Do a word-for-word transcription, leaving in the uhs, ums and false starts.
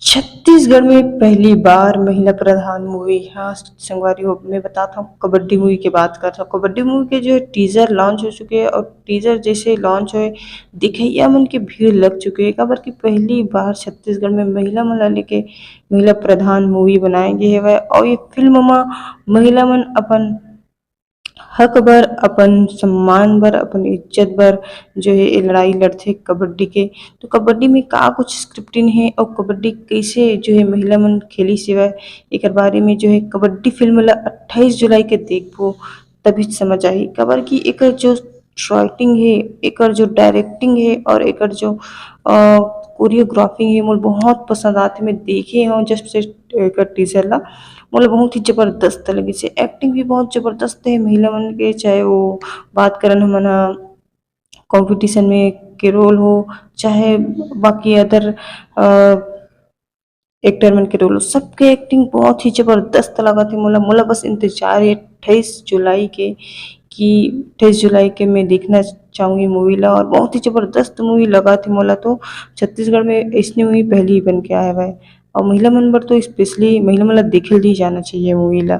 छत्तीसगढ़ में पहली बार महिला प्रधान मूवी। हाँ संगवारी हो, मैं बताता हूँ, कबड्डी मूवी की बात करता हूँ। कबड्डी मूवी के जो है टीजर लॉन्च हो चुके हैं और टीजर जैसे लॉन्च होए, देखइया मन के भीड़ लग चुके है, काबर कि पहली बार छत्तीसगढ़ में महिला मन ला लेके महिला प्रधान मूवी बनाए गए हवय और ये फिल्म म महिला मन अपन हक बर, अपन सम्मान बर, अपन इज्जत बर जो है ये लड़ाई लड़थे कबड्डी के। तो कबड्डी में का कुछ स्क्रिप्टिंग है और कबड्डी कैसे जो है महिला मन खेली सेवा, एकर बारे में जो है कबड्डी फिल्म ला अट्ठाईस जुलाई के देखबो, तभी समझ आही। काबर कि एकर जो राइटिंग है, एकर जो डायरेक्टिंग है और एकर जो कोरियोग्राफिंग है, मोला बहुत पसंद आथे। मैं देखे हूँ जब से एकर टीजर ला, मोला बहुत ही जबरदस्त लगिस हे। एक्टिंग भी बहुत जबरदस्त है महिला मन के, चाहे वो बात करन हमन ह कॉम्पिटिशन में के रोल हो, चाहे बाकी अदर एक्टर मन के रोल हो, सबके एक्टिंग बहुत ही जबरदस्त लगत हे मोला। मोला बस इंतजार है अट्ठाईस जुलाई के, कि अट्ठाईस जुलाई के मैं देखना चाहूँगी मूवी ला, और बहुत ही जबरदस्त मूवी लगत हे मोला। तो छत्तीसगढ़ में ऐसने मूवी पहली ही बन के आए हुआ है, और महिला मन बर तो स्पेशली महिला मन ला देखे ली जाना चाहिए मूवी ला।